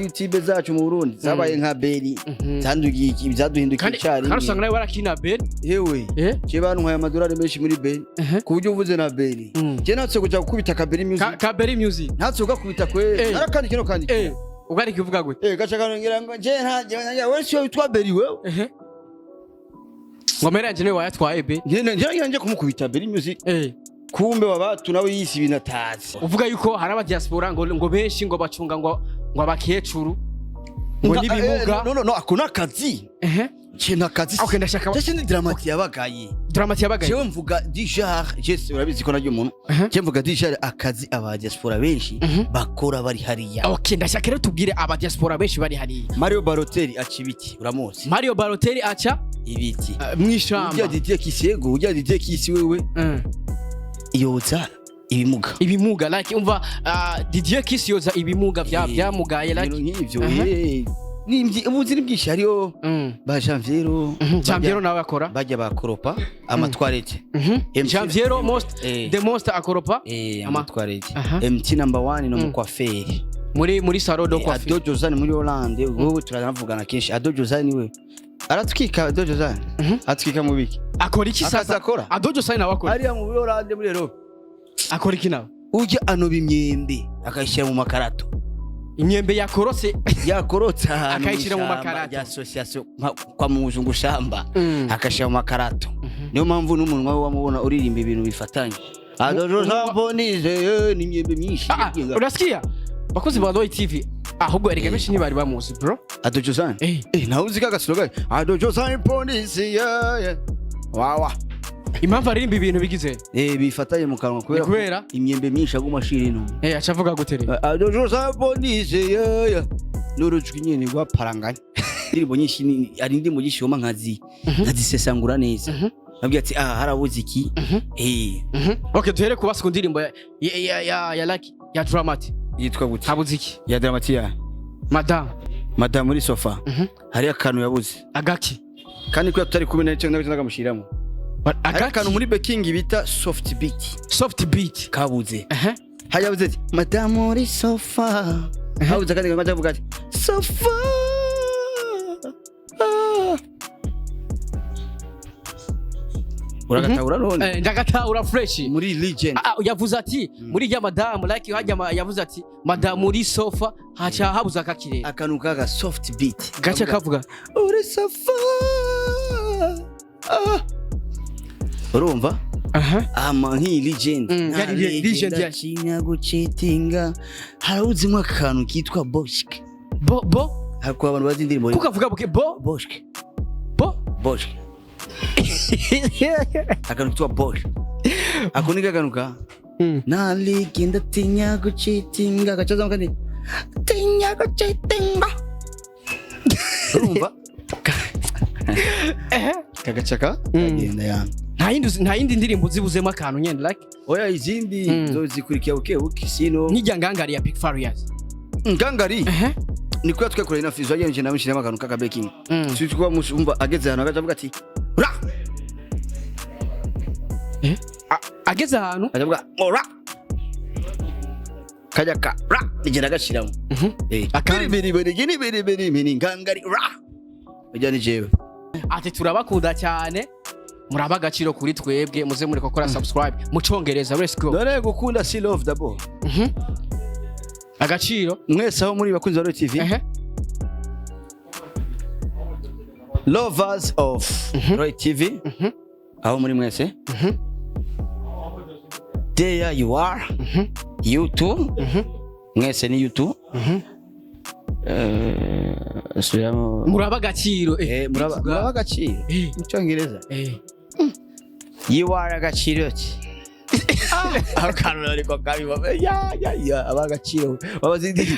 YouTube zacu mu Burundi zabaye nka Beri, zandugiye zaduhindukiye Kandi icyarimwe. kandi usanga nawe warakina Beri. Yewe, je bantwaye amadolari menshi muri Beri, ku buryo uvuze na Beri, je natse kuja gukubita ka Beri Music. Ka Beri Music. Ntatse kugakubita kwe, narakandi kino kandi. Ubwo ari kivuga gute? Gaca kanongera ngo je nta je wewe si witwa Beri wewe. Ngo mera yanje niwe wayatwaye be. Nje nje kumukubita Beri Music. Kumbe wabatu nawe yisi ibintu atazi. Uvuga yuko hari aba diaspora ngo benshi ngo bacunga ngo abakecuru ngo n'ibimuga. No, no, no, ako nakazi. Je nakazi. Okay, ndashaka Je sindi Dramati yabagaye. Dramati yabagaye. Jewe mvuga du genre, je urabizi ko naryo umuntu. Je mvuga du genre akazi aba diaspora benshi bakora bari hariya. Okay, ndashaka rero tubwire aba diaspora benshi bari hariya. Mario Balotelli aca ibiti, uramuzi? Mario Balotelli aca Ibiti. Mwishamba. Ujya Didier Kisego, ujya Didier Kisi wewe yoza ibimuga. Ibimuga, like umva, Didier Kiss yoza ibimuga vya byamugaye, like. Ibintu nk'ivyo. Ubuzi ni bwinshi, hariyo ba Janviero. Janviero nawe akora. Bajya bakoropa amatwarete. MC. Janviero most the most akoropa Amatwarete. MT number 1 no mukwaferi. Muri salon de coiffure. Ado Jozani muri Hollande, wowe turanavugana kenshi. Ado Jozani we aratwika, Ado Jozani atwika mu biki? Akora iki Akazi sasa? akora? Adojo Sani nawe akora. Hariya mu Hollande, muri Europe. Akora iki nawe? Ujya anoba imyembe akayishyira mu makarato. Imyembe yakorotse. Yakorotse ahantu Akayishyira mu mw'ishamba makarato. rya association kwa muzungu shamba, akashyira mu makarato. Niyo mpamvu n'umunwa we wamubona uririmba ibintu bifatanye. Ado Jozani bonise ni imyembe myinshi. Ah, ah, unasikia bakozi ba Roy TV, ahubwo erega benshi ntibari bamuzi, bro. Ado Jozani. Nawe uzi ka gasoro gahe Ado Jozani bonise, yeah. Wawa. Impamvu aririmba ibintu bigize Bifatanye mu kanwa kubera Ni kubera? ko imyembe myinshi aguma ashira ino. Acavuga gute rero? Ado Jozani bonise, yeah. N'urujwi nyene rwaparanganye. Indirimbo nyinshi ari indirimbo nyinshi woma nkazisesangura neza. Nabwiye ati ah, harabuze iki. Okay, duhere kubasi ku ndirimbo ya Lucky ya Dramati. Yitwa gute? Habuze iki? Ya Dramati ya Madam. Madame muri sofa. Hari akantu yabuze. Agaki? Kandi kubera tutari kumwe n'icyo nagamushiramo. Hari Agaki? akantu muri backing bita soft beat. Soft beat. Kabuze. Hayabuze ati madamu muri sofa, habuze akandi kantu avuga ati sofa. Ah. Uragatahura none? Ndagatahura fresh. Muri legend. Ah, ah, yavuze ati muri rya madamu like hajya yavuze ati madamu muri sofa haca habuze akakirere. Akantu kaga soft beat. Gace kavuga uri sofa. Ah. Urumva? Aha. Ama nk'iyi legend. Yari legend Ndatinya gucitinga, harawuzimwo akantu kitwa boshke. Bo bo. Ariko abantu bazi indirimbo. Kuko avuga buke bo. Boshke. Bo. Boshke, akantu kitwa boshke, ako ni kakantu ka naligenda tinya gucitinga, gacazamo kandi tinya gucitinga, urumva kagacaka kagenda ya. Nta yindi ndirimbo zibuzemo akantu nyene like? Oya, izindi zo zikurikira buke buke, sino Nk'ijya ngangari ya Big Farious. Ngangari ni kuya twakoreye na Fizo yagenje nawe nshiramo akantu kaka backing. Si kuba musumba ageze ahantu agaca avuga ati ra. Ageze ahantu Akavuga ngo ra, kajya ka ra igenda agashiramo. Akandi. Biri biri biri biri biri biri ngangari ra ujya ni jewe. Ati turabakunda cyane, muraba agaciro kuri twebwe, muze muri gukora subscribe mu Congereza, let's go. Dore gukunda si love d'abord. Agaciro. Mwese aho muri bakunzi ba Royal TV, lovers of Royal TV, aho muri mwese, there you are, you too, mwese ni you too. Subiramo. Muraba agaciro. Muraba agaciro mu Cyongereza. You are agaciro ki akantu ariko kabiba ya ya ya aba agaciro babazindi.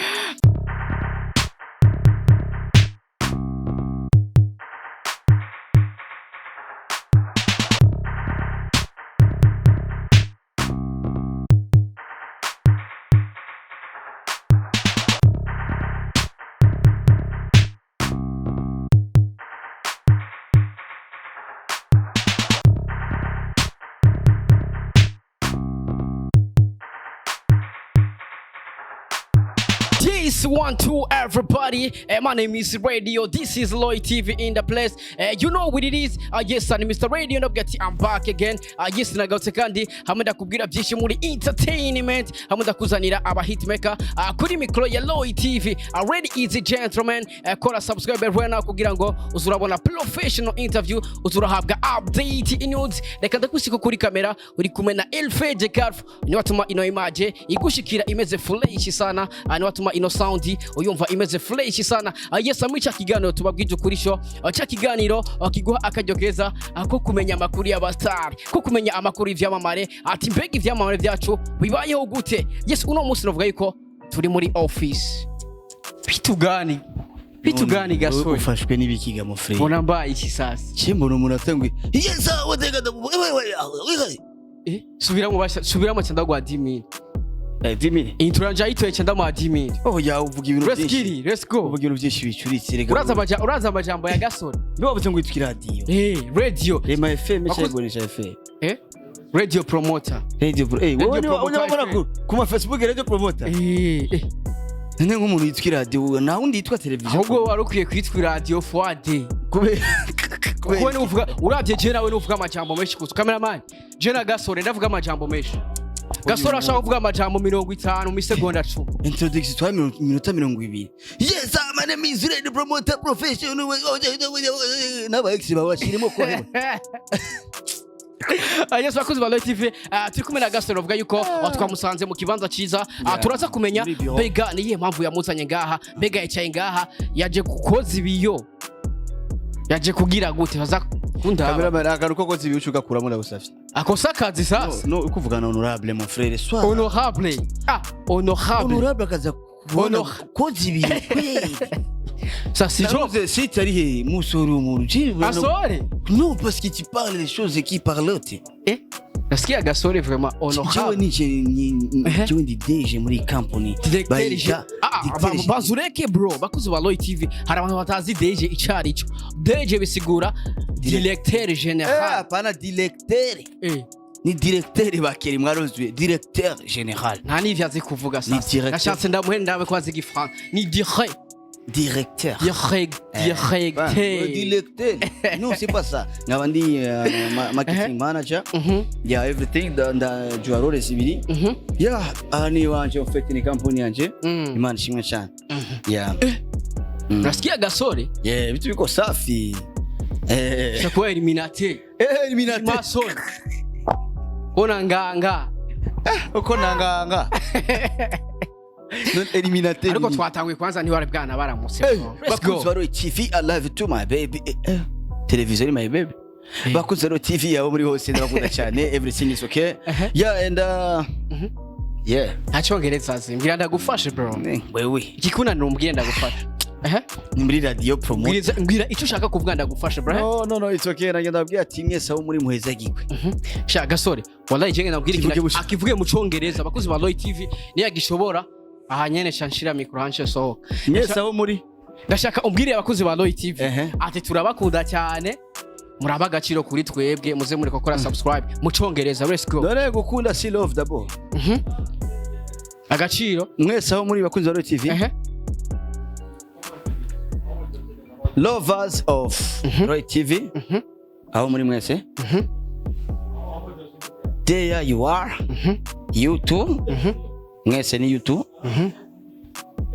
Yes, one, two, everybody. My name is Radio. This is Lloyd TV in the place. You know what it is. Yes, I'm Mr. Radio. Ndabwira ati I'm back again. Yes, nagarutse kandi hamwe ndakubwira byinshi muri entertainment. Hamwe ndakuzanira aba hitmaker kuri mikro ya Lloyd TV. Ladies and gentlemen. Kora subscribe right now kugira ngo uzurabona professional interview, uzurahabwa update news. Reka ndakusiko kuri kamera uri kumwe na Elfeje Carf. Ni watuma ino image igushikira imeze fresh sana. Ni watuma ino sound uyumva imeze fresh sana. Yes, muri cya kiganiro tubabwije ukuri sho, cya kiganiro kiguha akaryo keza ko kumenya amakuru y'abastar, ko kumenya amakuru y'ivyamamare, ati mbega ivyamamare byacu bibayeho gute? Yes, uno munsi navuga yuko turi muri office. Bitugani bitugani gasore? Ufashwe n'ibikiga mon frère? Mbona mbaye iki sasa? Kimbona umuntu atanguye yes. Eh, subiramo basha, subiramo cyanda gwa 10,000. 10,000. Intro yanje ayitoye cyanda mu 10,000. Oh ya, uvuga ibintu Let's byinshi. get it, let's go. Uvuga ibintu byinshi bicuritse rega. Uraza amajambo ya gasore. Niba wavuze ngo witwa iradiyo. Eh, radio. Rema FM. Bakoze- Cyangwa Bonesha FM? Eh, radio promoter. Radio pro, eh, wowe Radio niba promoter unabona FM. ku ma Facebook radio promoter. Eh eh. None nk'umuntu yitwa iradiyo nta wundi yitwa televiziyo? Ahubwo wari ukwiye kwitwa radio fwade. Kubera? Kuko niba uvuga, uravye je nawe nuvuga amajambo menshi gusa. Cameraman, je na gasore ndavuga amajambo menshi. Gasore ashaka kuvuga amajambo 50 mu isegonda 10. Introduction twa minota 20. Yes, my name is radio promoter professional n'aba ex babashirimo ko. Yes, bakozi ba Royal TV, turi kumwe na Gasore. Bavuga yuko twamusanze mu kibanza ciza. Turaza kumenya Muri bureau. mbega niyihe mpamvu yamuzanye ngaha, mbega yicaye ngaha yaje kukoza ibiyo, yaje kugira gute, baza kundaba. Cameraman, akantu ko koza ibicu ugakuramo ndagusavye. Akosa akazi sasa. No, ukuvugana honorable mon frère soit. Honorable, ah, honorable. Honorable akaza kubona koza ibiyo kweli. Sasa sijo. Navuze site ari he musore umuntu Gasore. Non, parce que tu parles des choses qui parlent. Eh, nasikia Gasore vraiment Jewe honorable. nije Ehe. jewe ndi DG muri company. Directeur. Bayita Ah, directeur. bazureke bro. Bakuzi ba Roy TV, hari abantu batazi DG icari ico. DG bisigura directeur Eh, général. Hapana directeur. Eh. Ni directeur bakeri mwarozwe directeur général. Nta n'ivyo azi kuvuga Ni sasa. directeur. Nashatse ndamuhe ndabe ko azi igifaransa. Ni direct. Directeur. Direct. Le Directeur. directeur. Non, c'est pas ça. Nkaba ndi marketing manager. Yeah, everything nda jua role zibiri. Yeah, aha ni iwanje, en fait ni company yanje. Imana ishimwe cyane. Yeah. Nasikia Gasore. Yeah, vitu biko safi. Eh. Shakuwa Illuminati. Eh, Illuminati. Mason kona nganga. Uko nanganga. Non Illuminati. Ariko twatanguye kwanza ntiwari bwana baramutse Hey, bro. Let's bakunzi go. ba Roy TV, I love you too my baby. Eh, eh. Television ni my baby. Bakunzi ba Roy TV yabo muri hose ndabakunda cyane. Everything is okay. Ehe. Yeah, and yeah. Nta cyongereza azi, mbwira ndagufashe bro. Wewe. Ikikunanira umbwire ndagufashe. Ehe. Ni muri radio promote. Mbwira icyo ushaka kuvuga ndagufashe bro. No, no, no, it's okay. Nagenda ndabwira ati mwese aho muri muhezagirwe. Sha Gasore, wallahi jenge nabwira Kivuge ikintu busha. akivuge mu congereza. Abakozi ba Roy TV niyagishobora aha nyene sha nshira micro hanshe sohoka. Mwese aho muri. Ndashaka umbwire abakozi ba Roy TV Ehe. ati turabakunda cyane, muraba agaciro kuri twebwe, muze muri gukora subscribe mu congereza. Let's go. Dore gukunda si love d'abord. Agaciro. Mwese aho muri bakunzi ba Roy TV. Ehe. Lovers of Roy TV. Aho muri mwese. There you are. You too. Mwese ni you too.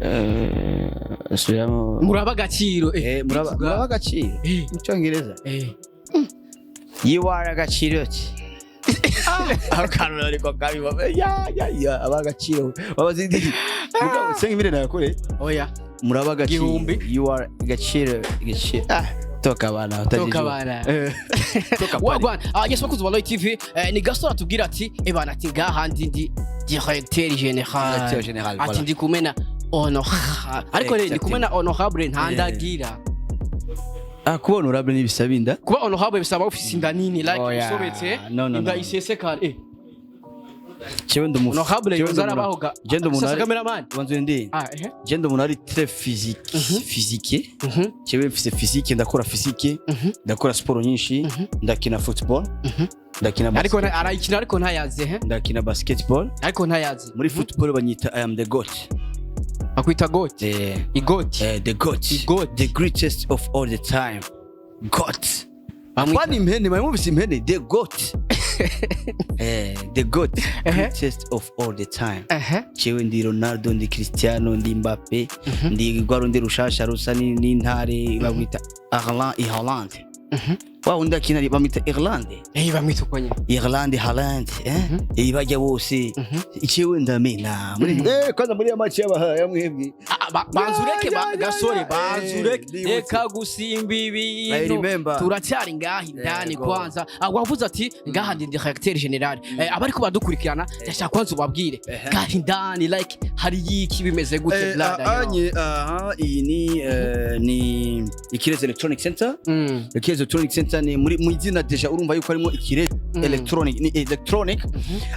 Eh, subiramo. Muraba agaciro. Eh, muraba agaciro. Eh. Mu cyongereza. Eh. You are agaciro ki? Akantu ariko kabi ya ya ya aba agaciro. Babazindi. Mugabo senga imire nakore. Oya. Muraba agaciro. Gihumbi. You are agaciro agaciro. Ah, toka bana utajijua. Toka bana. Eh. Toka pale. Wagwan. Ah yes, bakuzi ba Roy TV, ni Gaston atubwira ati ebana ati ngaha ndi directeur général. Directeur général, Ati voilà. ndi kumwe na honorable, ariko rero ndi kumwe na honorable ntandagira. Ah, kuba honorable n'ibisaba inda. Kuba honorable bisaba ufise inda nini, like Oya. usobetse. No, no, inda no. isesekara. Jewe ndi umu Honorable jewe ndi yoza umuntu- arabaho ga. Jewe ndi umuntu Sasa ari cameraman. Banzu ndi. Ah eh. Jewe ndi umuntu ari très physique. Physique. Jewe mfise physique, ndakora physique, ndakora siporo nyinshi, ndakina football, ndakina Ariko basket, arayikina ariko ntayazi he. ndakina basketball. Ariko ntayazi. Muri football banyita I am the goat. Akwita GOAT. I GOAT. The GOAT. I GOAT. The greatest of all the time, GOAT. Bamwita Kwani impene mwumvise impene, the GOAT, the GOAT, greatest of all the time. Jewe ndi Ronaldo, ndi Cristiano, ndi Mbappe, ndi rwa rundi rushasha rusa n'intare bamwita Erling Haaland. Wa wundi akina bamwita Irland. Bamwita uko nyene. Irland Haaland, bajya bose, jewe ndamena muri kwanza muri ya match y'abaha ya mwebwe. Ah, banzureke. Ya, ya, Gasore, ya. banzureke. Ndibutse. Reka gusimba I ibintu. remember. Turacyari ngaha indani. Yego. Kwanza, wavuze ati ngaha ndi directeur général. Abariko baradukurikirana, ndashaka kwanza ubabwire ngaha indani, like, hari yiki, bimeze gute, brother, you know? Anye aha, iyi ni Ikirezi Electronic Center. Ikirezi Electronic Center ni muri mu izina déjà urumva yuko harimo Ikirezi Electronic, ni electronic.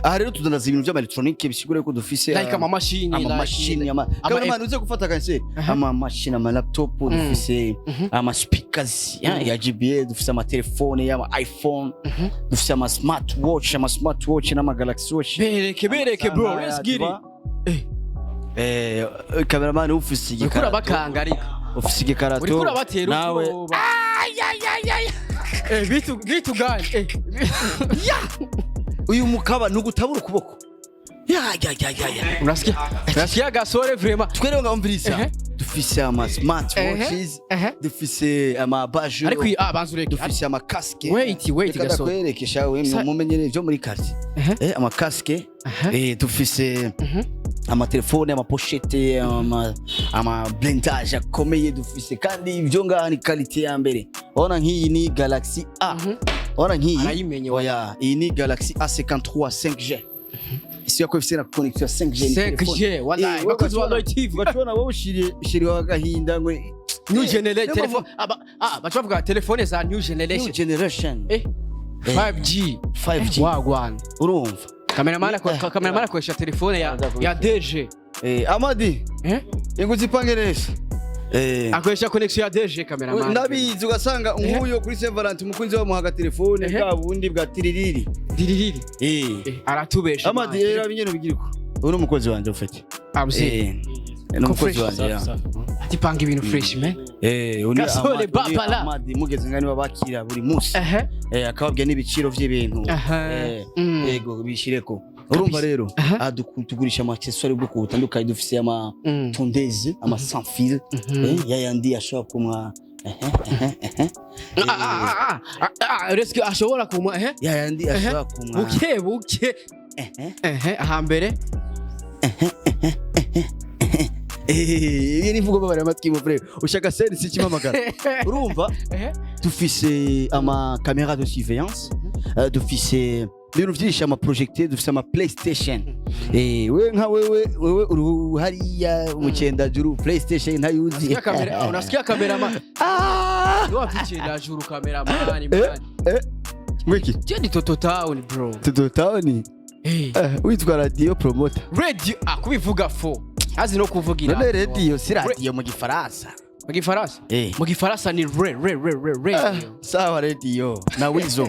Aha rero tudandaza ibintu by'ama electronic, bisigura yuko dufise Like amamashini. Ama machine, ama cameraman uze gufata kanseri, ama machine, ama laptop, dufise ama speakers ya JBL, dufise ama telefone y'ama iPhone, dufise ama smartwatch, ama smartwatch n'ama Galaxy Watch. Bereke, bereke, bro, let's get it. Cameraman, ufise Uriko igikarato? urabakanga ariko. Ufise igikarato? Uriko urabatera Nawe. ubwoba. Bitu gani? Uyu mukaba nugutabura ukuboko, ya ya ya ya ya. Unasikia gasore, vraiment. Twerewe ngamviriza. Dufise ama smartwatches, dufise ama bajo, Ariko banzureke. dufise ama casque. Wait, wait, Reka gasore. ndakwerekesha we mumenyere ivyo muri quartier. Ama casque, dufise amatelefone, amapochette, ama blindage akomeye dufise. Kandi ivyo ngaha ni qualité ya mbere. Urabona nk'iyi ni Galaxy A, urabona nk'iyi. Arayimenye. Oya, iyi ni Galaxy A53 5G, isi yako ifise na connexion ya 5G, ni 5G, telefone. Wallahi, bakozi ba Roy TV. Ugacubona wowe ushiriwe agahinda ngo New generation niyo telefone, aba baca bavuga telefone za new new generation. Generation. 5G. 5G. Wagwan. Urumva. Cameraman cameraman akoresha telefone ya DG. Amadi, inguzi ipange neza. Akoresha connexion ya DG, cameraman. Ndabizi, ugasanga nk'uyo kuri Saint Valentin umukunzi we amuha agatelefone bwa bundi bwa tiririri. Diririri. Aratubesha. Amadi rero abinyene bigiriko, uyu ni umukozi wanje ufite. Amzi. Ni umukozi Fresh. wanje ya. Ati panga ibintu fresh, man. Uyu ni Gasore Amadi, uyu ni Babala. Amadi mugeze ngani babakira buri munsi. Akababwira n'ibiciro vy'ibintu. Yego, bishireko. Urumva rero, tugurisha ama accessoires y'ubwoko butandukanye, dufise ama tondeuse, ama sans fil, yayandi ashobora kumwa Reske ashobora kumwa yayandi ashobora kumwa Buke buke. Ahambere. Iyi ni imvugo babara amatwi mu frère, ushaka sensi kimamagara, urumva. Dufise ama caméra de surveillance, dufise ibintu vyinshi, ama projecteur, dufise ama PlayStation. We nka wewe uri hariya mu Cendajuru, PlayStation ntayuzi. Unasikia kamera, unasikia cameraman? Ah! Ndio wapi juru, cameraman, man? Wiki. Je, ni Toto Town, bro. Toto Town. Witwa radio promoter. Radio, kubivuga fo. Azi no kuvugira. None radio si radio mu Gifaransa? Mu Gifaransa? Eh. Mu Gifaransa ni re re re re radio. Sawa, radio na wizo.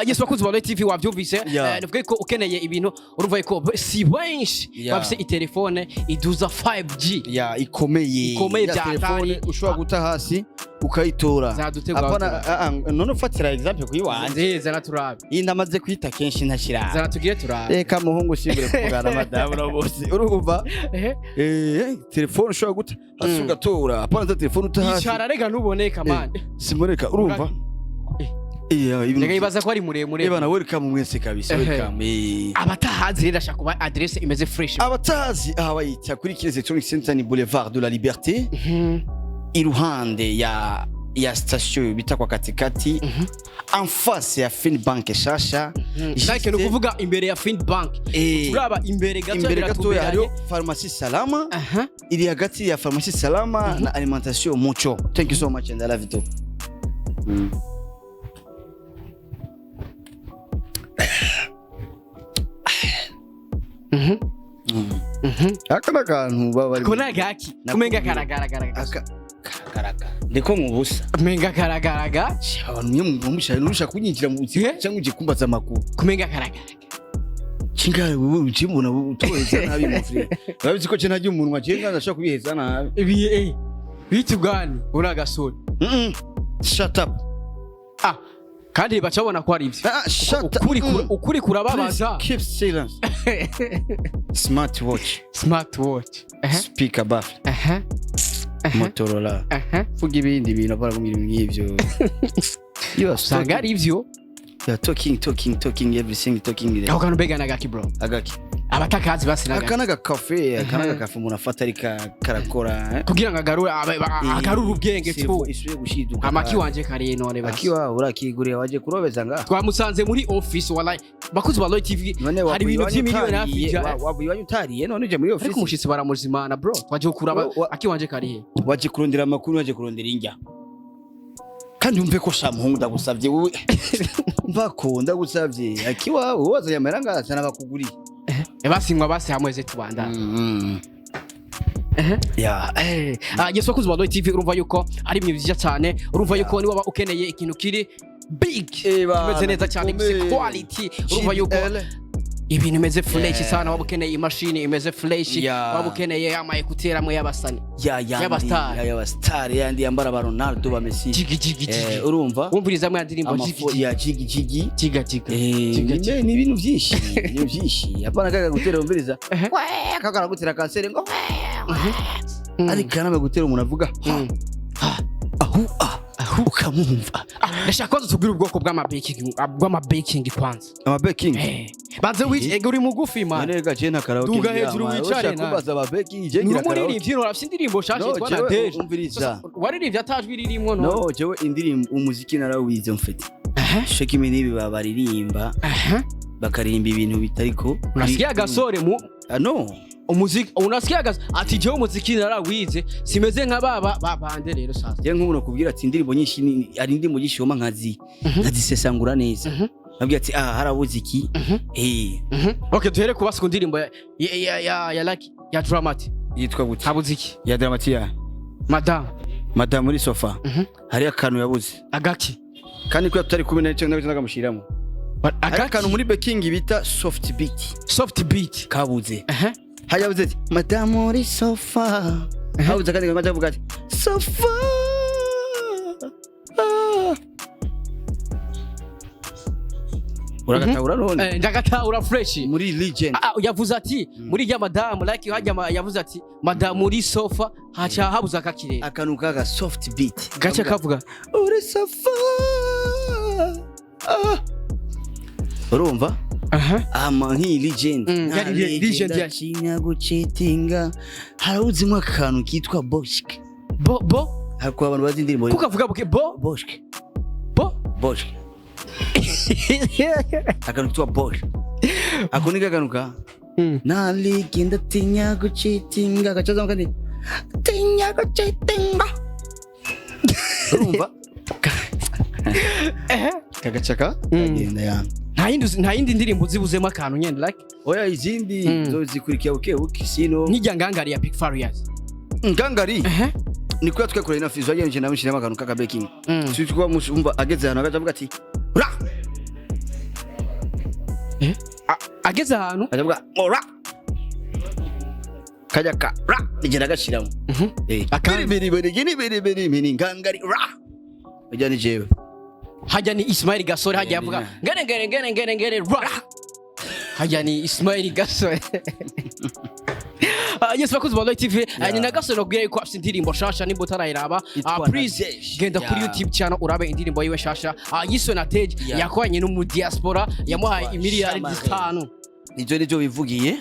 Yes, bakunzi ba Roy TV, wavyumvise. Nuvuga ko ukeneye ibintu, urumva ko si benshi bafise itelefone iduza 5G. Ya, ikomeye. Ikomeye Ya bya telefone hatari. ushobora guta hasi ukayitora. Zadutegwa. Apana, none ufatira example kuyi wanje. Nziza na turabe. Iyi ndamaze kwita kenshi ntashira. Zana tugire turabe. Reka muhungu simbere kuvugana na madamu na bose, urumva. Telefone ushobora guta hasi ugatora, apana za telefone uta hasi. Icara rega, ntuboneka, man. Simboneka, urumva. Ibintu Rega ibaza ko ari muremure. Ebana, welcome mwese kabisa. Welcome. Abatahazi rero, ashaka kuba adresse imeze fresh. Abatazi aha bayita kuri Kirezi Electronic Center, ni Boulevard de la Liberté, iruhande ya station bita kwa Katikati, en face ya Finbank shasha. Like, ni ukuvuga imbere ya Fin Bank. Turaba imbere gato. Imbere gatoya hariho Pharmacie Salama. Iri hagati ya Pharmacie Salama na Alimentation Mucho. Thank you so much and I love you too. Aka n'akantu baba bari Ko nagaki kumenga karagaragara. Aka karagaragara ndiko mu busa. Kumenga karagaragara. Abantu mwe mumusha nurusha kunyinjira mu buzima cyangwa uje kumbaza amakuru. Kumenga karagaragara. Chinga wewe ucimbona utoheza nabi mon frère. Urabizi ko je ntarya umunwa, je nga ndashobora kubiheza nabi. Ibi bitu gani uri Gasore? Shut up. Ah, kandi bacabona ko ari ivyo. Ah, shut up. Ukuri ukuri kurababaza. Please keep silence. Smart watch. Smart watch. Speaker baffle. Motorola. Vuga ibindi bintu, apana kumbwira ibintu nk'ivyo. You are Usanga ari ivyo. You are talking, talking, talking, everything talking. Ako kantu mbega nagaki, bro? Agaki? Abatakazi basi nagaki? Aka n'agakafe, aka n'agakafe umuntu afata ariko karakora, eh? Kugira ngo agarure agarure ubwenge tu. Isuye gushiduka. Amaki wanje kariye none basi. Aki wawe urakiguriye, waje kurobeza ngaha. Twamusanze muri office, wallahi bakuzi ba Roy TV. None Hari ibintu by'imiliyoni hafi ija. Wavuye iwanyu utariye, none uje muri Ariko office. umushitsi baramuzimana, bro. Twaje kuraba aki wanje karihe. Waje kurondera amakuru, waje kurondera indya. Kandi umve ko sha muhungu, ndagusavye wowe, mva ko ndagusavye, aki wawe wazanye amahera ngaha sana bakuguriye. Basinywa basi hamweze tubandana. Ya. Yes, bakunzi ba Roy TV, urumva yuko ari ibintu byiza cyane. Urumva yuko niba ukeneye ikintu kiri big, kimeze neza cyane, gifite gikomeye. quality, urumva yuko GBL. ibintu imeze fresh sana. Waba ukeneye imashini imeze fresh, waba ukeneye ama écouteurs amwe y'abasani ya yandi y'abastar. Ya y'abastar, yandi yambara ba Ronaldo, ba Messi. Jigi jigi jigi. Urumva Wumviriza amwe ya ndirimbo jigi amafo jigi. Ya jigi jigi. Jiga jiga jiga jiga. Ni ibintu byinshi, ni ibintu byinshi, hapana kaga gutera umviriza we kaga gutera kanseri ngo ariko kanama gutera umuntu avuga ha, ha, ahu, ah, ahu, ukamwumva. Ah, ndashaka kwanza tubwire ubwoko bw'ama baking kwanza. Ama baking? Banze ego uri mugufi, man. None reka je nta karaoke Duga ngira, hejuru man. wicare, Ushaka nawe. kumbaza aba baking, je Ni ngira karaoke. umuririmbyi, urafite indirimbo shasha No, yitwa jewe Nadege. umviriza. Waririmbye atajwi ririmwo no? No, jewe indirimbo, umuziki narawize mfite. Shekimi n'ibi baririmba, bakaririmba ibintu bitariko. Unasikia Gasore mu Ah, no. umuziki, unasikia Gasore ati jewe umuziki narawize, simeze nka baba babande rero sasa. Je nk'umuntu akubwira ati indirimbo nyinshi ari indirimbo nyinshi woma nkazisesangura neza. Nabwira ati ah, harabuze iki. Okay, duhere kubasi ku ndirimbo ya Lucky ya Dramati. Yitwa gute? Habuze iki? Ya Dramatia. Madam. Madame muri sofa. Hari akantu yabuze. Agaki? Kandi ko tutari kumwe na cyo nagamushiramo. Hari Agaki? akantu muri backing bita soft beat. Soft beat. Kabuze. Hari yabuze ati madame muri sofa. Habuze akandi kantu kavuga ati sofa. Ah. Uragatahura none? Ndagatahura fresh. Muri legend. Ah, yavuze ati muri rya madamu like hajya yavuze ati madamu muri sofa, haca habuze akakirere. Akantu kaga soft beat. Gace kavuga uri sofa. Ah. Urumva? Aha. Ama nk'iyi legend. Yari legend. Atinya gucheatinga. Harawuzimwo akantu kitwa boshke. Bo bo. Hariko abantu bazi indirimbo. Kuko avuga buke bo. Boshke. Bo. Boshke. Akantu kitwa boshke. Ako ni akantu ka naligenda atinya gucheatinga gacaza kandi tinya gucheatinga. Urumva? Kagacaka kagenda ya. Nta yindi ndirimbo zibuzemo akantu nyene like? Oya, izindi zo zikurikira buke buke, sino Nk'ijya ngangari ya Big Farious. Ngangari ni kuya twakoreye na Fizo yagenje namushiramo akantu kaka baking. Sisi kuba musumba ageze ahantu agaca avuga ati ra. Ageze ahantu aca avuga ngo ra, kajya ka ra nigenda agashiramo. Akandi. Biri biri biri biri biri biri ngangari ra ujya ni jewe. Hajya ni Ismail Gasore, hajya avuga ngere ngere ngere ngere ngere ra, hajya ni Ismail Gasore. Yes, bakozi ba Roy TV, ni na Gasore nakubwira yuko afite indirimbo shasha nimba utarayiraba. Yitwa Please Nadege. genda kuri YouTube channel urabe indirimbo yiwe shasha yiswe Nadege, yakoranye no mu diaspora yamuhaye Yitwa imiliyari Shamare. 5. Nivyo nivyo bivugiye.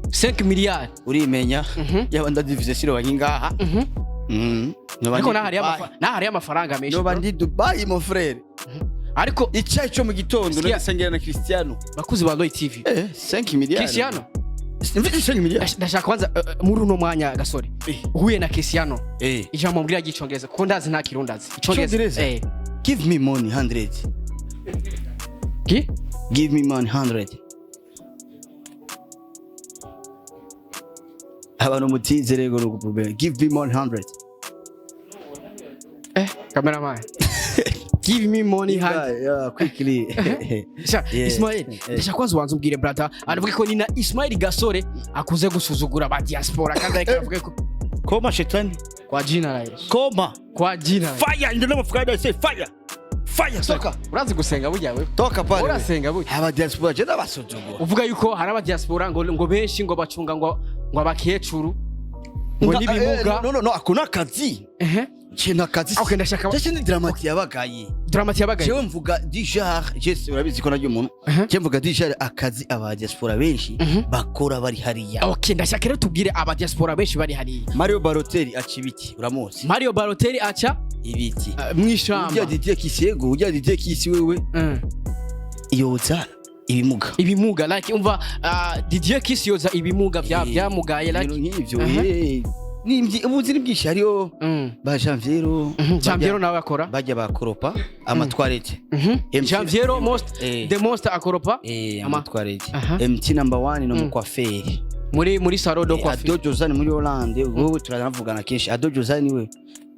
5 miliyari. Urimenya yaba ndadivize siro bangingaha. Ariko naho hariyo amafaranga menshi, noba bro. ndi Dubai, mon frère. Ariko icyayi cyo mu gitondo nagisangira na Cristiano. Bakuzi ba Roy TV. 5 miliyari. Cristiano. Mfite 5 miliyari. Ndashaka kwanza muri uno mwanya, Gasore, uhuye na Cristiano, ijambo mbwira ry'icongereza kuko ndazi nta kirundi azi icongereza. Icongereza? Give me money 100. Ki? Give me money 100. Abantu mutize rego no problem. Give me money 100. Cameraman. Give me money hand. Yeah, quickly. Sha, Yeah. Ismail, ndashaka kwanza ubanza umbwire, brother. Aravuga ko ni na Ismail Gasore akuze gusuzugura ba diaspora, kandi ariko aravuga ko Koma shetani. Kwa jina la Yesu. Koma. Kwa jina la Yesu. Fire in the name of God, I say fire. Fire. Toka. Urazi gusenga burya wewe? Toka pale. Urasenga burya? Aba diaspora je ndabasuzugura. Uvuga yuko hari aba diaspora ngo benshi ngo bacunga ngo abakecuru ngo n'ibimuga. No, no, no, ako nakazi. Je nakazi. Okay, ndashaka Je ni Dramati yabagaye. Dramati yabagaye. Jewe mvuga du genre, je urabizi ko naryo umuntu. Je mvuga du genre akazi aba diaspora benshi bakora bari hariya. Okay, ndashaka rero tubwire aba diaspora benshi bari hariya. Mario Balotelli aca ibiti, uramuzi? Mario Balotelli aca Ibiti. Mwishamba. Ujya Didier Kisego, ujya Didier Kisi wewe yoza ibimuga. Ibimuga, like umva, Didier Kiss yoza ibimuga bya byamugaye, like Ibintu nk'ivyo. Ubuzi ni bwinshi, hariyo ba Janviero. Janviero nawe akora Bajya bakoropa amatwarete. MC Janviero most the most akoropa amatwarete. MT number 1 no mukwaferi. Muri salon de coiffure. Ado Jozani muri Hollande, wowe turanavugana kenshi. Ado Jozani we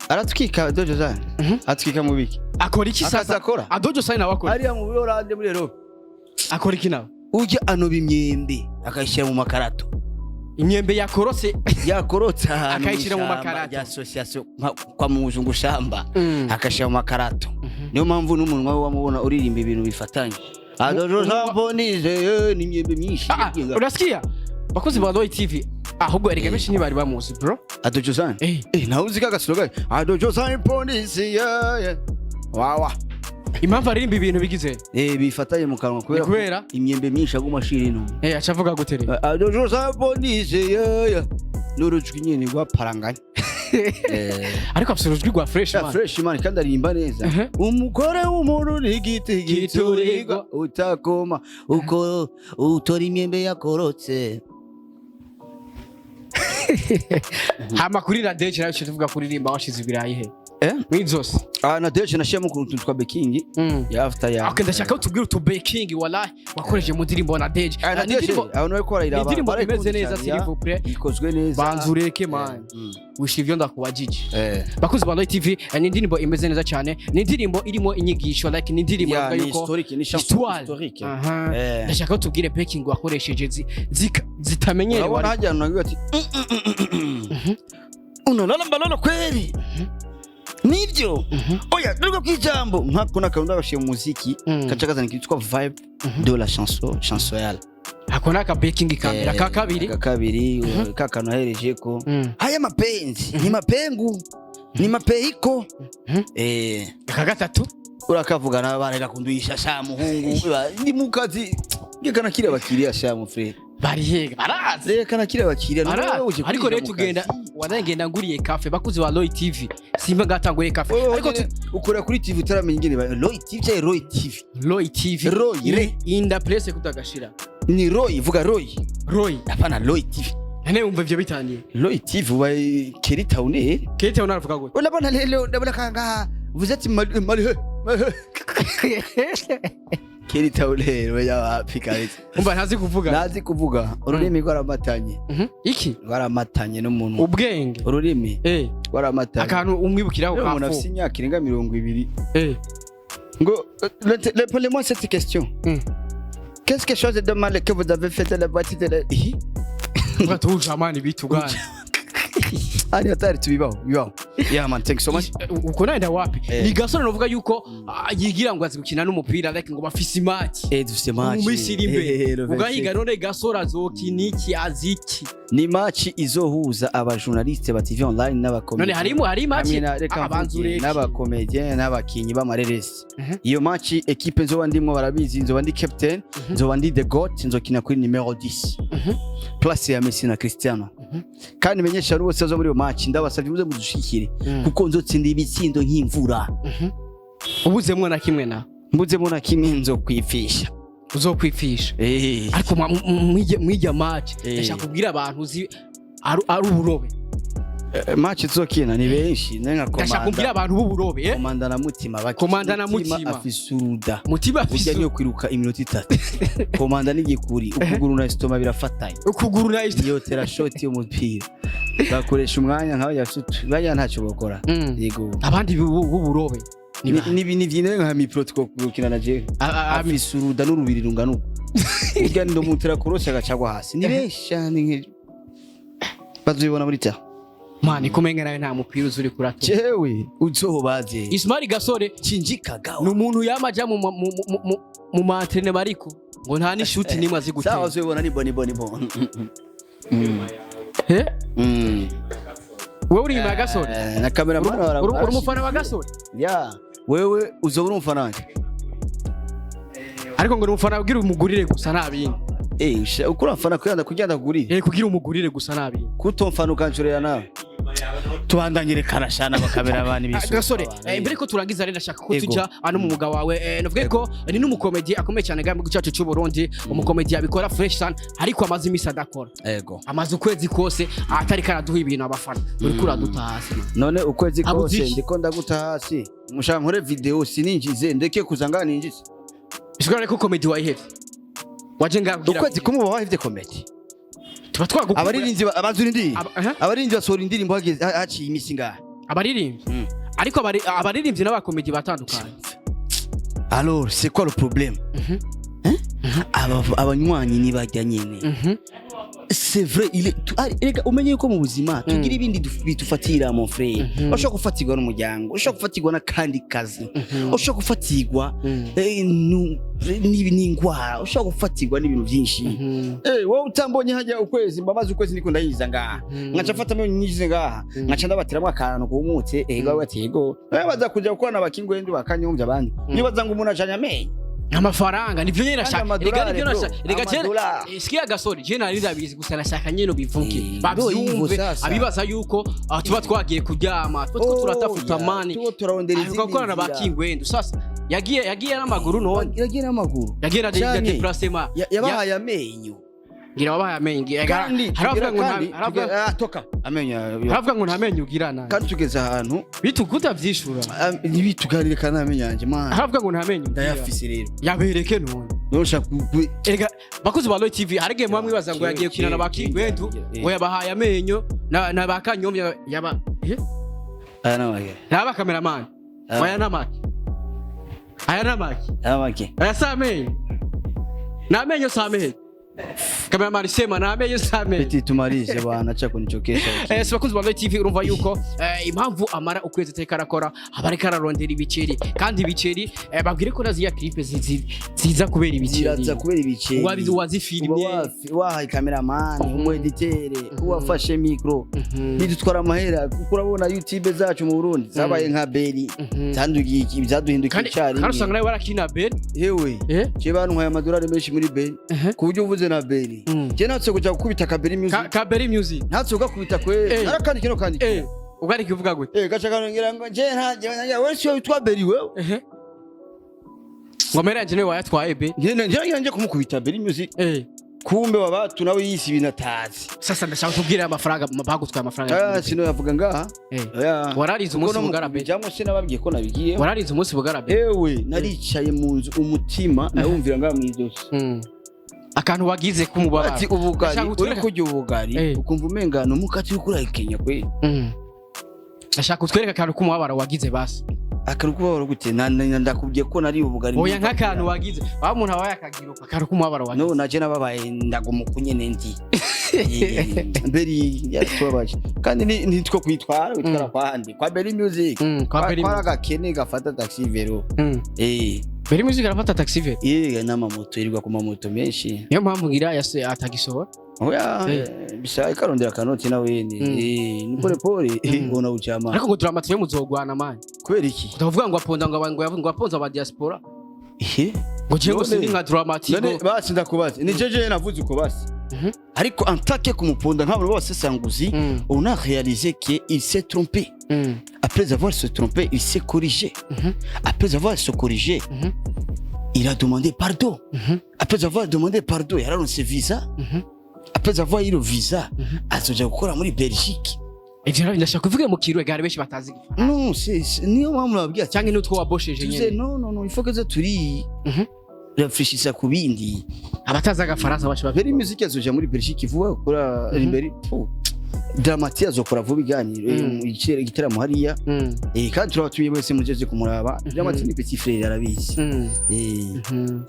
aratwika. Ado Jozani atwika mu biki? Akora iki Akazi sasa? akora? Adojo Sani nawe akora? Hariya mu Hollande, muri Europe. Akora iki nawe? Ujya anoba imyembe akayishyira mu makarato. Imyembe yakorotse? Yakorotse ahantu Akayishyira mu mw'ishamba makarato. rya association kwa muzungu shamba, akashyira mu makarato. Niyo mpamvu n'umunwa we wamubona uririmba ibintu bifatanye. Adojo Jambonize ni imyembe myinshi. Ah, ah, urasikia bakozi ba Roy TV, ahubwo erega benshi ntibari bamuzi, bro. Ado Jozani. Nawe uzi ka gasoro gayo Ado Jozani Ponise, yeah. Wawa. Impamvu aririmba ibintu bigize Bifatanye mu kanwa kubera Ni kubera? Ko imyembe myinshi aguma ashira ino. Aca avuga gute rero? Ado Jozani Ponise, yeah. N'urujwi nyene rwaparanganye. Ariko afite urujwi rwa fresh, man. Fresh man, kandi aririmba neza. Umugore w'umuntu ni igiti giturirwa, utakoma uko utora imyembe yakorotse. Hama kuri Radeje nayo tuvuga kuririmba washize ibirayi he? Eh? Mw'izosi. Ah, na deje nashiyemo ukuntu twa baking ya after ya. Okay, ndashaka ko tubwire utu baking wallahi wakoresheje mu ndirimbo na Deje. Ah, na Ni deje indirimbo abantu bariko barayiraba. Ni indirimbo Barayikunda imeze neza, cyane, s'il ya. vous plaît. Ikozwe neza. Banza ureke, man. Wisha ivyo ndakubajije. Bakuzi ba Roy TV, ni indirimbo imeze neza cyane, ni indirimbo irimo inyigisho, like ni indirimbo Ya, ivuga ni yuko historique, ni chanson histoire. historique. Aha. Ndashaka ko tubwire baking wakoresheje zitamenyerewe. Urabona hajya ahantu nagiye ati unalala mbalala kweli, nibyo, oya duka kwijambo nkako nakantu ndabashiye mu muziki, kaca kazana ikintu cyitwa vibe de la chanson chansonale. Ako ni aka baking ka mbere. Aka kabiri? Aka kabiri, ka kantu ahereje ko haya mapenzi ni mapengu ni mapeiko. Aka gatatu? Urakavuga nawe bareka kunduisha sha muhungu, ni mukazi ngekana kile bakiriya sha mu frère. Bari hega barazi. Reka nakire abakiriya. Barazi, ariko rero tugenda wanagenda nguriye cafe. Bakuzi ba Roy TV, simba ngatanguriye cafe, ariko ukora kuri TV utaramenya ingene Roy TV cyangwa Roy TV? Roy TV. Roy, re. In the place kutagashira. Ni Roy, vuga Roy. Roy. Hapana, Roy TV. Nane umva ivyo bitangiye. Roy TV wa Kerry Town. Kete unaravuga gute? Urabona leo ndabona kanga vous êtes mal mal Kerry Town we yapi kabisa. Umva ntazi kuvuga. Nazi kuvuga ururimi rwaramatanye. Iki? Rwaramatanye n'umuntu. Ubwenge. Ururimi rwaramatanye. Akantu umwibukiraho Rero umuntu kafu. afite imyaka irenga 20 ngo répondez-moi cette question. Qu'est-ce que chose de mal que vous avez fait dans la boîte de la Ihi uvuga ati ujamani bitugana. Ari hatari tubibaho bibaho. Yeah man, thanks so much. Uko naenda wapi? Ni gasore novuga yuko yigira ngo azi gukina n'umupira, like ngo bafise match Dufise match mu minsi iri imbere. Le ugahiga 27. None gasore azokina iki, azi iki? Ni match izohuza abajournaliste ba TV online n'abakomedi. None harimo hari match? Hamwe na reka Abanza mvuge, ureke. n'abakomedien n'abakinyi b'amareresi. Iyo match, équipe nzoba ndimwo barabizi, nzoba ndi captain, nzoba ndi the goat, nzokina kuri numero 10, place ya Messi na Cristiano. Kandi menyesha abantu bose bazo muri iyo match, ndabasavye muze mudushikire, kuko nzotsinda ibitsindo nk'imvura. Ubuzemwo na kimwe na Mbuzemo na kimwe nzokwipfisha. Uzokwipfisha. Ariko mw'ijya match, ndashaka kubwira abantu uzi ari uburobe. Match tuzokina ni benshi ne nka Ndashaka kubwira komanda. abantu b'uburobe. Komanda na Mutima baki. Komanda na Mutima. Afise uruda. Mutima Burya afise niyo kwiruka iminota 3, komanda n'igikuri, ukuguru na estomac birafatanye. Ukuguru na Yotera shoti y'umupira, bakoresha umwanya nk'abanya bafite bajya ntacyo bakora. Yego. Abandi b'uburobe. Ni bande? Ni vyine nka mipro twokina na je. Afise uruda n'urubiri rungana uko, urya ndomutera kurose agacagwa hasi. Ni benshi cyane, bazobibona muri ta. Man, kumenga nawe nta mupira uzi uri kurata. Jewe uzobaze. Ismail Gasore Cinjikagawa. ni umuntu yamaja mu ma entraînement, ariko ngo nta n'ishuti nimwe azi Sawa, gutera. uzobibona, ni bo ni bo ni bo. Eh? Wewe uri inyuma ya Gasore? Eh, na cameraman. Uri umufana wa Gasore? Ya, wewe uzoba uri umufana wanje. Ariko ngo ni umufana kugira umugurire gusa, nta bindi. Eh, ukuri umfana kugira ndakugurire? Eh, kugira umugurire gusa, nta bindi. Kutomfana ukanshorera nawe, tubandanyire karashana abakameramani bisu. Gasore, mbere ko turangiza rero, ndashaka ko Ego. tuja ano mu mwuga wawe. Navuge ko ni n'umukomedi akomeye cyane ngaha mu gihugu cyacu cy'u Burundi, umukomedi abikora fresh sana, ariko amaze iminsi adakora. Ego. Amaze ukwezi kose atari karaduha ibintu abafana. Uriko uraduta hasi, man. None ukwezi Abuze kose iki? ndiko ndaguta hasi? Mushaka nkore video sininjize, ndeke kuza ngaha ninjize? Bisigura ko comedy wayihevye, waje ngaha kugira Ukwezi kumwe uba wahevye comedy? Tuba twagukumbura. Abaririmbyi abazura indirimbo, Aha. abaririmbyi basohora indirimbo hageze haciye imisi ngaha. Abaririmbyi, ariko abaririmbyi n'abakomedi batandukanye. Alors, c'est quoi le problème? Hein? Abanywanyi nibajya nyene. C'est vrai, il est erega umenye yuko mu buzima tugira ibindi bitufatira, mon frère. Ushobora gufatirwa n'umuryango, ushobora gufatirwa n'akandi kazi, ushobora gufatirwa n'indwara, ushobora gufatirwa n'ibintu byinshi. Wowe utambonye hajya ukwezi, mba maze ukwezi ndiko ndayiza ngaha, nkaca mfata amenyo nyize ngaha, nkaca ndabatiramo akantu kumutse. Ego, bati ego. Baza kuja gukorana abakingwendu bakanyumvya abandi, nibaza ngo umuntu acanya amenyo. Amafaranga nivyo nyene nashaka. Kandi Erega amadolari, nivyo bro. nashaka, erega je Amadolari. Sikia Gasore, je nari ndabizi, gusa nashaka nyene ubivuge, Ndo hivyo bavyumve. sasa. Abibaza yuko tuba twagiye kuryama, tuba two turatafuta Oh, money. tuba turarondera izindi Gukorana ba nzira. Kingwendu. Sasa yagiye n'amaguru none. Yagiye n'amaguru. Yagiye na Canke déplacement. Yabahaye amenyo. Ngira wabahaye amenyo, ngira Kandi haravuga tugera ngo kandi ah, toka amenyo haravuga ngo nta menyo ugira nawe. Kandi tugeze ahantu Bitukuta vyishura. Ntibituganire kandi amenyo yanjye, man. Haravuga ngo nta menyo ugira. Ndayafise rero. Yabereke none. Ntushaka Erega bakuzi ba Roy TV, hari igihe muba mwibaza ngo yagiye gukina na ba Kingwendu, ngo yabahaye amenyo na ba Kanyomya yaba Aya namake. Naba cameraman. Ah. Aya namaki, aya namaki. Namake. Aya si amenyo, ni amenyo, si amenyo. Cameraman, sema, ni amenyo, si amenyo? Petit, tumalize bwana, acha kunichokesha. Si bakunzi ba Roy TV, urumva yuko impamvu amara ukwezi atari karakora, aba ariko ararondera ibiceri, kandi ibiceri, babwire ko naziya clip ziza kubera ibiceri. Ziraza kubera ibiceri. Wazifirimye. Uba wahaye cameraman, umu editeur, uwafashe micro, bidutwara amahera, kuko urabona YouTube zacu mu Burundi zabaye nka beri, zandugiye zaduhindukiye Kandi icyarimwe. kandi usanga nawe warakina beri. Yewe, je bantwaye amadolari menshi muri beri, ku buryo uvuze na beri, je natse kuja gukubita kaberi music. Ka Beri Music. Natse ugakubita kwe, narakandi kino kandi. Ubwo ari kuvuga gute? Gaca kanongera ngo je nta je wewe siyo witwa beri wewe. Ngo mera yanje niwe wayatwaye be. Nje nje kumukubita beri music. Kumbe wabatu nawe yisi ibintu atazi. Sasa ndashaka kubwira amafaranga bagutwaye, amafaranga. Ah, sino yavuga ngaha. Oya. Wararize umunsi bugara be. Bijamwo sinababwiye ko nabigiye. Wararize umunsi bugara be. Ewe, naricaye mu nzu, umutima nawumvira ngaha mw'izosi. Akantu wagize k'umubabaro. Ati ubugari Ndashaka uri kurya ubugari, ukumva umengana umukati uriko urahekenya kweli. Ndashaka kutwereka akantu k'umubabaro wagize basi. Akantu kubabaro gute? Ndakubwiye ko nari ubugari. Oya, nk'akantu wagize aho umuntu aba yakagira uko, akantu k'umubabaro wagize. No naje nababaye, ndaguma uko nyene ndi. Mberi yaratubabaje, kandi nitwo kwitwara witwara kwandi kwa Berry Music. Kwa Berry Kwa Music. agakene gafata taxi vélo. Berry Music arafata taxi vélo? N'amamoto, yirirwa ku mamoto menshi. Niyo mpamvu ngira yase atagisohora. Oya. Bisa ikarondera kanoti nawe ni ni pole pole, ubona ujama. Ariko ngo Drama T muzogwana, man. Kubera iki? Ndavuga ngo aponda ngo aponza aba diaspora. Ngo jewe ngo sindi nka Drama T. None Ngo basi ndakubaza, ni jeje navuze uko basi, ariko en tant que kumuponda nk'abantu b'abasesanguzi, on a réalisé qu'il s'est trompé. Après avoir se trompé, il s'est corrigé. Après avoir se corrigé, il a demandé pardon. Après avoir demandé pardon, yararonse visa. Après avoir eu le visa, azoja gukora muri Belgique. Ivyo rero ndashaka kuvuga mu kirundi gare, benshi batazi igifaransa. Non, niyo mpamvu nababwiye ati Canke n'utwo wabosheje tuze nyene. Non, non, non, il faut que turi réfléchissa ku bindi. Abatazi agafaransa bacu Berry Music azoja muri Belgique vuba gukora. Berry. Drama T azokora vuba iganiro, igiteramo hariya. Kandi turabatumiye wese mujeze kumuraba. Drama T ni petit frère, arabizi.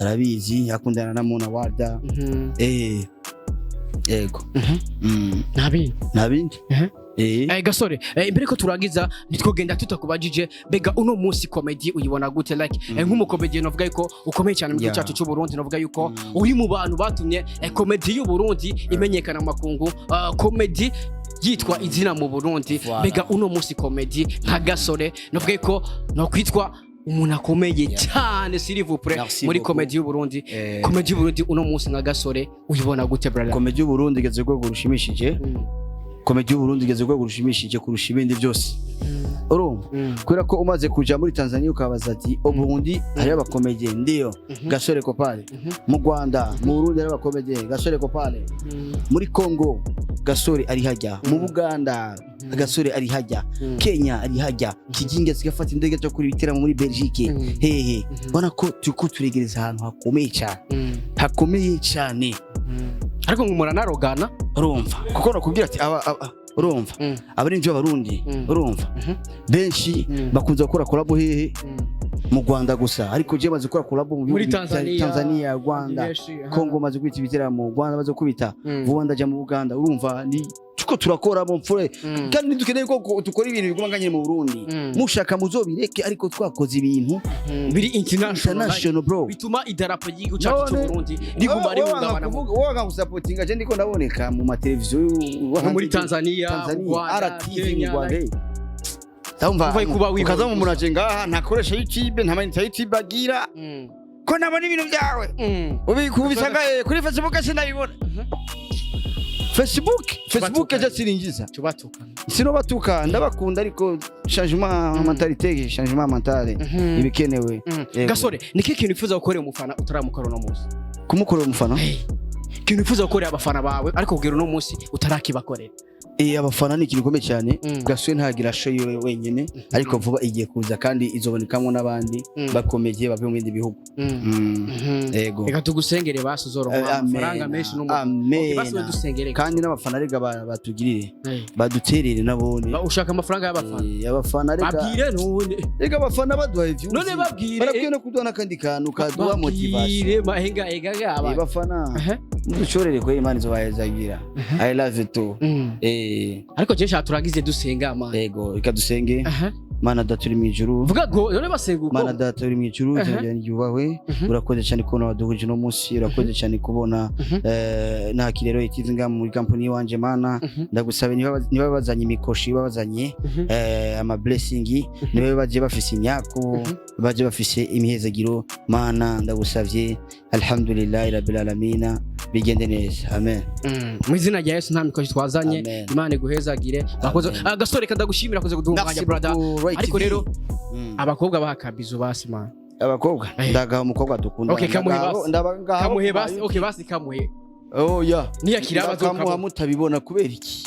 Arabizi, akundana na Mona Warda. Yego. Nta bindi? Nta bindi. Gasore, imbere ko turangiza, ntitwogenda tutakubajije, mbega uno munsi comedy uyibona gute? Like, nk'umukomedi novuga yuko ukomeye cyane mu gihugu cyacu cy'u Burundi, novuga yuko uri mu bantu batumye comedy y'u Burundi imenyekana mu makungu, comedy yitwa izina mu Burundi. Voilà. Mbega uno munsi comedy nka Gasore, novuga yuko no kwitwa umuntu akomeye cyane, s'il vous plaît, Merci muri beaucoup. comedy y'u Burundi, comedy y'u Burundi uno munsi nka Gasore uyibona gute, brother? Comedy y'u Burundi igeze ku rwego rushimishije. Comedy y'u Burundi igeze ku rwego rushimishije kurusha ibindi byose, urumva? Kubera ko umaze kuja muri Tanzania ukabaza ati au Burundi hariyo abakomediye, ndiyo, Gasore Kopale. Mu Rwanda, mu Burundi hariyo abakomediye, Gasore Kopale. Muri Congo Gasore ari hajya, mu Buganda Gasore ari hajya, Kenya ari hajya, Kigingi zigafata indege cyo kuri ibiteramo muri Belgique, hehe. Ubona ko turiko turegereza ahantu hakomeye cyane, hakomeye cyane. Ariko ngo muranarogana. Urumva, kuko nakubwira ati urumva, abarinzi b'Abarundi, urumva, benshi bakunze gukora collabo hehe? Mu Rwanda gusa, ariko je maze gukora collabo mu Muri bihugu Tanzania, Tanzania, Rwanda, Benshi, aha. Congo maze kwita ibiteramo, Rwanda maze kubita vuba ndaja mu Buganda. Urumva, ni tuko turakora mu mfure, kandi ntidukeneye ko dukora ibintu biguma nganye mu Burundi. Mushaka muzobireke, ariko twakoze ibintu biri international, international, bro. Bituma idarapo ry'igihugu cyacu cy'u None- Burundi riguma rihungabana Wowe wanga gusapotinga, je ndiko ndaboneka mu mateleviziyo no muri Tanzania, Tanzania, Rwanda, RTV Kenya, mu Rwanda. Ndumva Uvaye kuba wibona ukaza mu gusa. muraje ngaha ntakoresha YouTube, nta manita YouTube agira, ko nabona ibintu byawe ubisanga kuri Facebook, sinabibona. Facebook Batuka. je siringiza. Tubatuka. Sinobatuka, ndabakunda, ariko changement mentalité, changement mentale ibikenewe. Yego. Gasore, ni kihe kintu wifuza gukorera umufana utaramukora uno munsi? Kumukorera umufana? Ikintu wifuza gukorera abafana bawe ariko kugera uno munsi utarakibakorera. Abafana ni ikintu gikomeye cyane. Gasore ntagira show yiwe wenyine, ariko vuba igiye kuza kandi izobonekamwo n'abandi bakomeye bavuye mu bindi bihugu. Yego. Reka tugusengere basi uzoronka amafaranga Amen. menshi Amen. Okay, basi dusengere. Kandi n'abafana rega batugirire, baduterere nabone. Ushaka amafaranga y'abafana? Abafana rega, Babwire none. rega abafana baduhaye views. None babwire. Barakwiye no kuduha n'akandi kantu kaduha Babwire motivation. mahenga ega gaba. Abafana mudushorere ko Imana izobahezagira. I love you too. Ariko je shaka turagize dusenga ama. Yego, reka dusenge. Mana Data uri mu ijuru, Vuga go none basenga uko. Mana Data uri mu ijuru, izina ryawe ryubahwe. Urakoze cyane kubona waduhuje uno munsi, urakoze cyane kubona nakirero ikizi ngaha muri kampani iwanje. Mana, ndagusaba niba bazanye imikoshi, niba bazanye ama blessing, niba baje bafise imyako, baje bafise imihezagiro, Mana ndagusavye, alhamdulillahi rabbil alamin, bigende neza, amen. Mu izina rya Yesu, nta mikoshi twazanye. Amen. Imana iguhezagire. Bakoze. Amen. Gasore, reka ndagushimira, akoze kuduha umwanya, Merci brother. beaucoup, Roy Ariko TV. rero abakobwa baha kabizo basi, man. Abakobwa, ndagaha umukobwa dukunda. Okay, kamuhe basi. Kamuhe basi, okay, basi kamuhe. Oh yeah. Niyakira Ndakamuha abazokamuha. mutabibona kubera iki?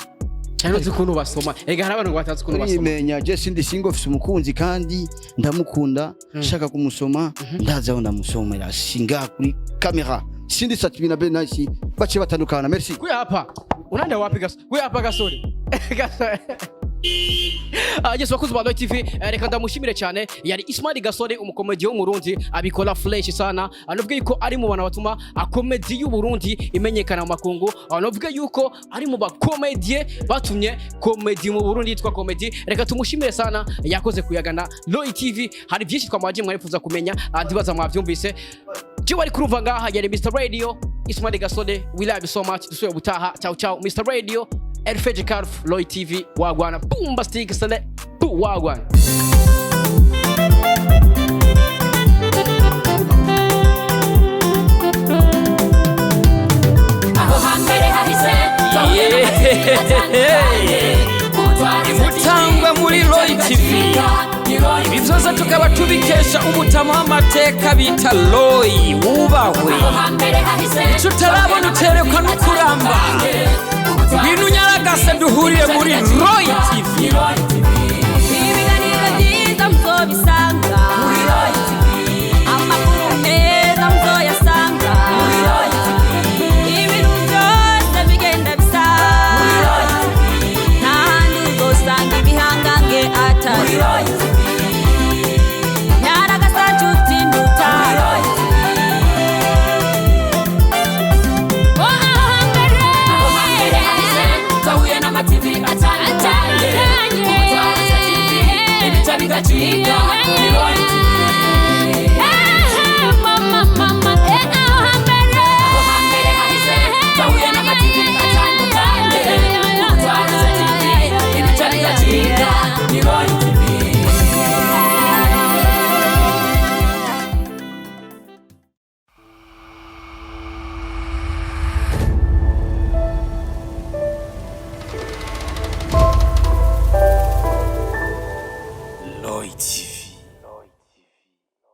Cyane uzi ukuntu basoma. Ega hari abantu ngo batazi ukuntu basoma. Urimenya, je sindi single, mfise umukunzi kandi ndamukunda, shaka kumusoma ndazi aho ndamusomera, singa kuri kamera. Sindi Satibina Benasi bace batandukana. Merci. Kuya hapa. Unaenda wapi Gasore? Kuya hapa Gasore. Gasore. Yes, bakuzi ba Roy TV, reka ndamushimire cyane. Yari Ismail Gasore, umukomedi w'Umurundi abikora fresh sana. Novuga yuko ari mu bantu batuma comedy y'u Burundi imenyekana mu makungu. Novuga yuko ari mu bakomedie batumye comedy mu Burundi yitwa comedy. Reka tumushimire sana, yakoze kuyagana Roy TV. Hari byinshi twamaje mwarifuza kumenya, ndibaza mwavyumvise. Je wari kurumva ngaha yari Mr Radio Ismail Gasore. We love you so much. Dusubire ubutaha. Ciao ciao. Mr Radio Elfeje Carf, Roy TV, wagwana bombastic sele bu wagwana. Aho hambere hahise twahuye n'amateka atandukanye. Imutangwa muri Roy TV. Ibi byose tukaba tubikesha umutama w'amateka bita Roy wubahwe. Aho hambere hahise Icyo utarabona uterekwa no kuramba. Ngwino unyaragase duhurire muri Roy TV. Ibiganiro byiza muzobisanga, amakuru meza muzoyasanga, ibintu byose bigenda bisa. biracika.